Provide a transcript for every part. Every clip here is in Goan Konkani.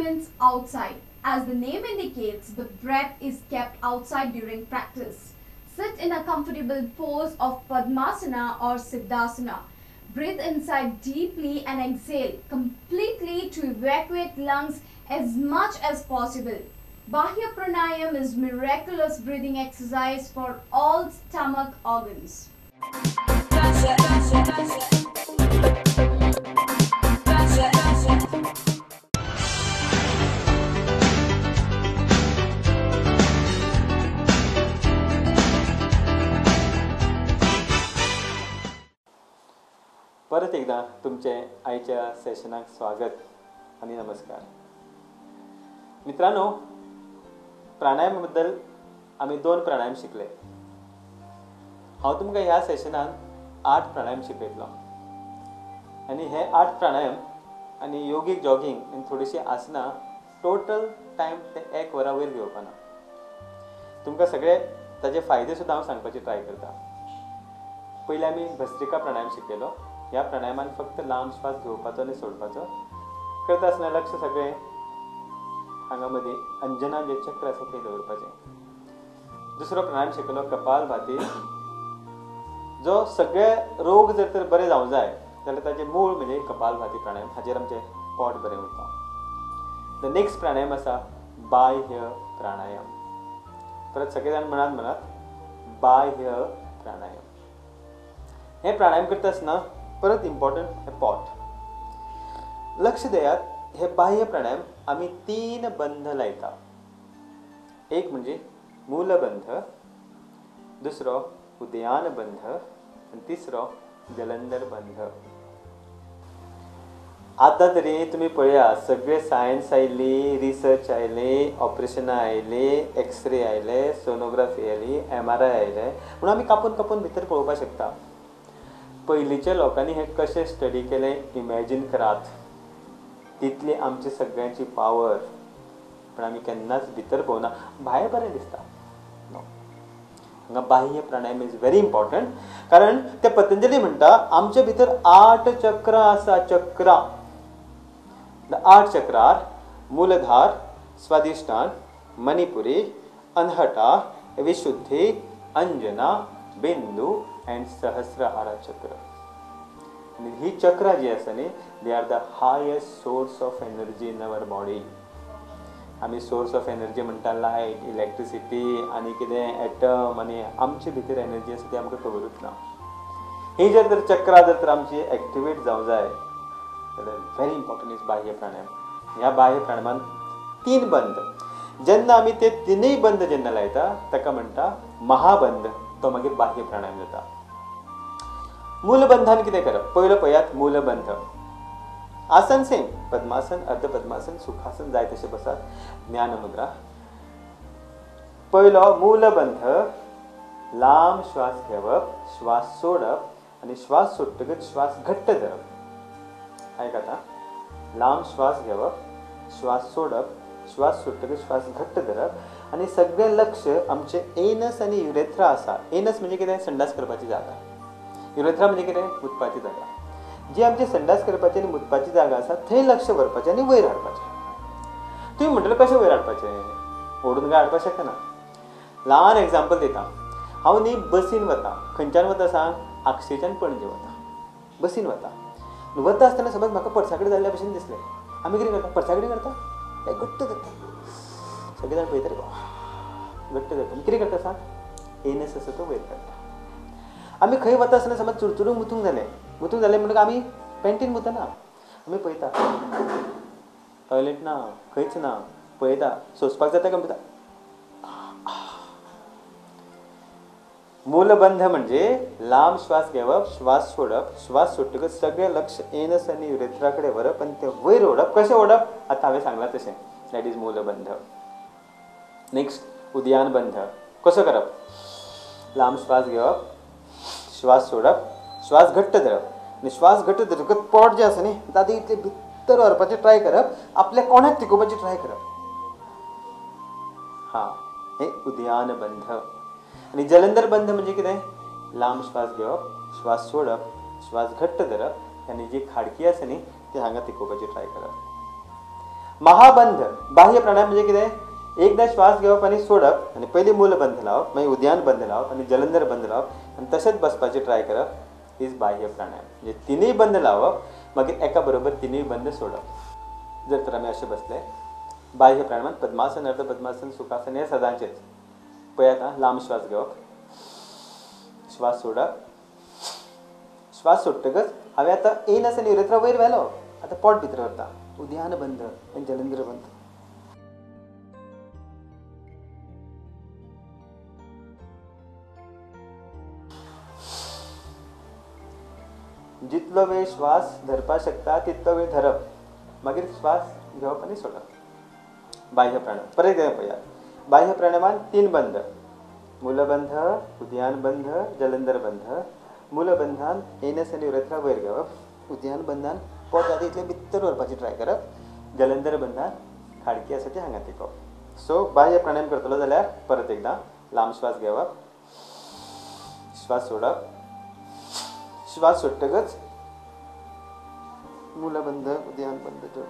movements outside. As the name indicates, the breath is kept outside during practice. Sit in a comfortable pose of Padmasana or Siddhasana. Breathe inside deeply and exhale completely to evacuate lungs as much as possible. Bahya Pranayam is miraculous breathing exercise for all stomach organs. परत एकदा तुमचे आयच्या सेशनाक स्वागत आनी नमस्कार. मित्रांनो, प्राणायामा बद्दल आमी 2 प्राणायाम शिकले. हांव तुमकां ह्या सेशनान 8 प्राणायाम शिकयतलो आनी हे 8 प्राणायाम आनी योगीक जॉगींग आनी थोडीशी आसनां टोटल टायम ते 1 वरा वयर घेवपाना. तुमकां सगळे ताजे फायदे सुद्दां हांव सांगपाची ट्राय करता. पयलीं आमी भस्त्रिका प्राणायाम शिकयलो. ह्या प्राणायामान फक्त लांब श्वास घेवपाचो आनी सोडपाचो. करता आसतना लक्ष सगळें हांगा मदीं अंजना जें चक्र आसा तें दवरपाचें. दुसरो प्राणायाम शिकलो कपालभाती, जो सगळे रोग जर तर बरे जावं जाय जाल्यार ताचें मूळ म्हणजे कपालभाती प्राणायाम. हाचेर आमचें पोट बरें उरता. The next प्राणायाम आसा बाह्य प्राणायाम. परत सगळे जाण म्हणात म्हणात बाह्य प्राणायाम. हे प्राणायाम करता आसतना परत इम्पॉर्टंट हे पोट. लक्ष दियात, हे बाह्य प्राणायाम आमी 3 बंध लायता. एक म्हणजे मूलबंध, दुसरो उदयान बंध आनी तिसरो जलंधर बंध. आतां तरी तुमी पळया, सगळे सायन्स आयली, रिसर्च आयली, ऑपरेशनां आयली, एक्सरे आयले, सोनोग्राफी आयली, MRI आयले, म्हणून आमी कापून कापून भितर पळोवपाक शकता. पयलींच्या लोकांनी हें कशें स्टडी केलें इमॅजीन करात. तितली आमची सगळ्यांची पावर, पण आमी केन्नाच भितर पळोवना. भायर बरें दिसता. नो, हांगा बाह्य प्राणायाम is very important. कारण ते पतंजली म्हणटा आमचे भितर 8 चक्रां आसा. चक्रां, the 8 चक्रार मूलधार, स्वादिष्ठान, मणिपुरी, अनहटा, विशुद्धी, अंजना, बिंदू अँड सहस्रहारा चक्र. आनी ही चक्रां जी आसा न्ही, they are the highest source of energy in our body. आमी सोर्स ऑफ एनर्जी म्हणटा लायट, इलेक्ट्रिसिटी आनी कितें एटम, आनी आमचे भितर एनर्जी आसा ती आमकां खबरूच ना. ही जर तर चक्रां जर तर आमची एक्टिवेट जावं जाय जाल्यार व्हेरी इम्पॉर्टंट is बाह्य प्राणायाम. ह्या बाह्य प्राणायामान 3 बंद, जेन्ना आमी ते 3 बंद जेन्ना लायता ताका म्हणटा महाबंध. तो मागीर बाह्य प्राणायाम जाता. मूलबंधान कितें करप? पयलो पळयात मूलबंध. आसन सेम, पद्मासन, अर्धपद्मासन, सुखासन, जाय तशें बसात, ज्ञानमुद्रा. पयलो मूलबंध, लांब श्वास घेवप, श्वास सोडप आनी श्वास सोडटकच श्वास घट्ट धरप. आयक आतां, लांब श्वास घेवप, श्वास सोडप, श्वास सोडटकच श्वास घट्ट धरप आनी सगळें लक्ष आमचें एनस आनी युरेथ्रा आसा. एनस म्हणजे कितें? संडास करपाची जागा. युरेथ्रा म्हणजे कितें? मुतपाची जागा. जी आमची संडास करपाची आनी मुतपाची जागा आसा थंय लक्ष व्हरपाचें आनी वयर हाडपाचें. तुमी म्हणटले कशें वयर हाडपाचें? ओडून काय हाडपाक शकना. ल्हान एग्जाम्पल दिता. हांव न्ही बसीन वता. खंयच्यान वता सांग? आगशेच्यान पणजे वता. बसीन वता. वता आसतना समज म्हाका परसा कडेन जाल्ल्या भशेन दिसलें. आमी कितें करता? परसा कडेन करता, घट्ट धरता. सगळे जाण पळयता रे बाबा, घट्ट धरता. कितें करता सांग? एनस आसा तो वयर काडटा. आमी खंय वता आसतना समज चुरचुरूंक मुतूंक जालें, मुतूंक जालें म्हणटकच आमी पॅन्टीन मुतना, आमी पळयता टॉयलेट ना, खंयच ना, पळयता सोंसपाक जाता काय म्हणटा. मूलबंध म्हणजे लांब श्वास घेवप, श्वास सोडप, श्वास सोडटकच सगळें लक्ष एनस आनी युरेथ्रा कडेन व्हरप आनी तें वयर ओडप. कशें ओडप? आतां हांवें सांगलां तशें. That is मूलबंध. नेक्स्ट उदयान बंध. कसो करप? लांब श्वास घेवप, श्वास सोडप, श्वास घट्ट धरप आनी श्वास घट्ट धरतकच पोट जें आसा न्ही तातूंत इतलें भितर व्हरपाचें ट्राय करप, आपल्या कोणाक तिगोवपाचें ट्राय करप. हां, हें उदयान बंध. आनी जलंधर बंध म्हणजे कितें? लांब श्वास घेवप, श्वास सोडप, श्वास घट्ट धरप आनी जी खाडकी आसा न्ही ती हांगा तिगोवपाची ट्राय करप. महाबंध बाह्य प्राणायाम म्हणजे कितें, एकदा श्वास घेवप आनी सोडप आनी पयलीं मूलबंध लावप, मागीर उद्यान बंध लावप आनी जलंधर बंध लावप आनी तशेंच बसपाचें ट्राय करप is बाह्य प्राणायाम. म्हणजे तिनूय बंध लावप मागीर एका बरोबर तिनूय बंध सोडप. जर तर आमी अशें बसले बाह्य प्राणायामान पद्मासन, अर्ध पद्मासन, सुखासन हे सदांचेच. पळयात आं, लांब श्वास घेवप, श्वास सोडप, श्वास सोडटकच हांवें आतां एनस आनी युरेथ्रा वयर व्हेलो, आतां पोट भितर व्हरता, उद्यान बंध आनी जलंधर बंध. जितलो वेळ श्वास धरपाक शकता तितलो वेळ धरप, मागीर श्वास घेवप आनी सोडप. बाह्य प्राणायाम परत एकदा पळयात. बाह्य प्राणायामान तीन बंध, मूलबंध, उद्यान बंध, जलंधर बंध. मूलबंधान एनस आनी युरेथ्रा वयर घेवप, उद्यान बंधान पोट जाता इतलें भितर व्हरपाची ट्राय करप, जलंधर बंधान खाडकी आसा ती हांगा तेकोवप. सो बाह्य प्राणायाम करतलो जाल्यार परत एकदां लांब श्वास घेवप, श्वास सोडप, श्वास सोडटकच मूलबंध, उद्यान बंध.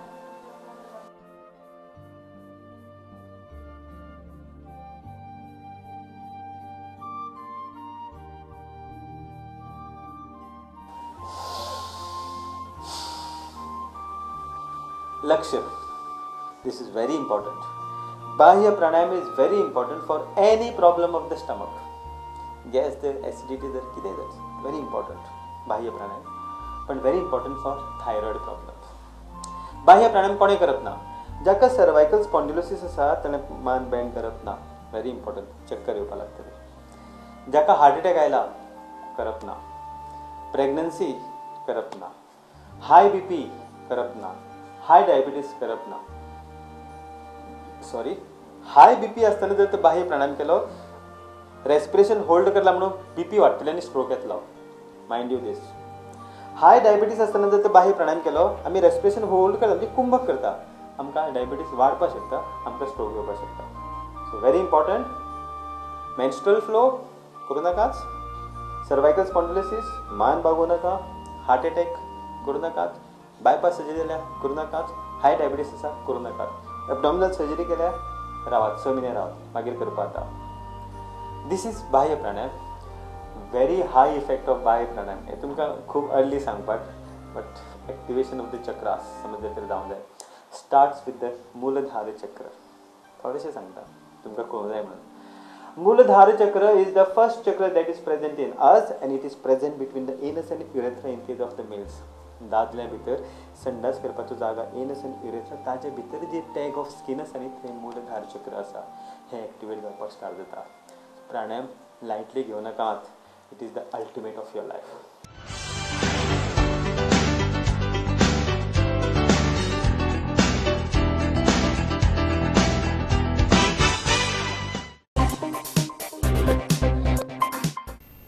लक्ष, this is very important. बाह्य pranayama is very important for any problem of the stomach, gas तर, एसिडिटी जर, कितें जर, व्हेरी इम्पॉर्टंट बाह्य प्राणायाम. पण very important for thyroid problem. बाह्य प्राणायाम कोणें करप ना, जाका सर्वायकल स्पॉन्डिलोसीस आसा ताणें मान बेंड करप ना, व्हेरी इम्पॉर्टंट, चक्कर येवपाक लागतली. जाका हार्ट अटॅक आयला करप ना, प्रेग्नन्सी करप ना, हाय बी पी करप ना, हाय डायबिटीज करप ना. सॉरी, हाय बी पी आसतना जर तो बाह्य प्राणायाम केलो, रेस्पिरेशन होल्ड करला म्हणून बी पी वाडटली आनी स्ट्रोक येतलो. Mind you this. High diabetes आसतना जर तो बाह्य प्राणायाम केलो, आमी रेस्पिरेशन होल्ड करता म्हणजे कुंभक करता, आमकां डायबिटीज वाडपाक शकता, आमकां स्ट्रोक येवपाक शकता. So very important. Menstrual flow करूं नाकाच, सर्वायकल स्पॉन्डिलोसीस मान बागोवं नाका, हार्ट अटॅक करूं नाकात, बायपास सर्जरी जाल्यार करूं नाकात, हाय डायबिटीज आसा करूं नाकात, एबडॉमिनल सर्जरी केल्यार रावात, 6 म्हयने रावात, मागीर करपाक जाता. This is बाह्य pranayama. Very high effect of बाह्य प्राणायाम हें तुमकां खूब अर्ली सांगपाक, but activation of the chakras समज जर तर जावंक जाय, स्टार्ट्स विथ the मूलधार चक्र. थोडेशें सांगता तुमकां कळूंक जाय म्हणून. Muladhara chakra is the first chakra that is present in us and it is present between the anus and urethra in case of the males. दादल्या भितर संडास करपाचो जागा एनस आनी युरेथ्रा, ताजे भितर जी टॅग ऑफ स्कीन आसा न्ही, थंय मूलधार चक्र आसा, हें एक्टिवेट जावपाक स्टार्ट जाता. प्राणायाम लायटली घेवं नाकात, it is the ultimate of your life.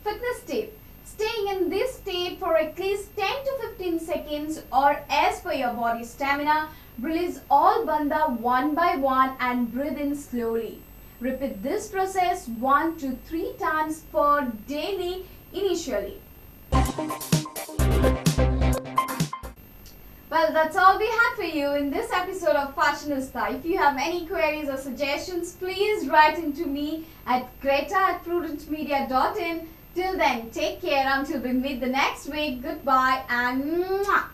Fitness tip: staying in this state for at least 10 to 15 seconds or as per your body stamina, release all bandha one by one and breathe in slowly. Repeat this process 1 to 3 times per daily initially. Well, that's all we had for you in this episode of Fashionista. If you have any queries or suggestions, please write into me at greta@prudentmedia.in. Till then, take care until we meet the next week. Goodbye and mwah!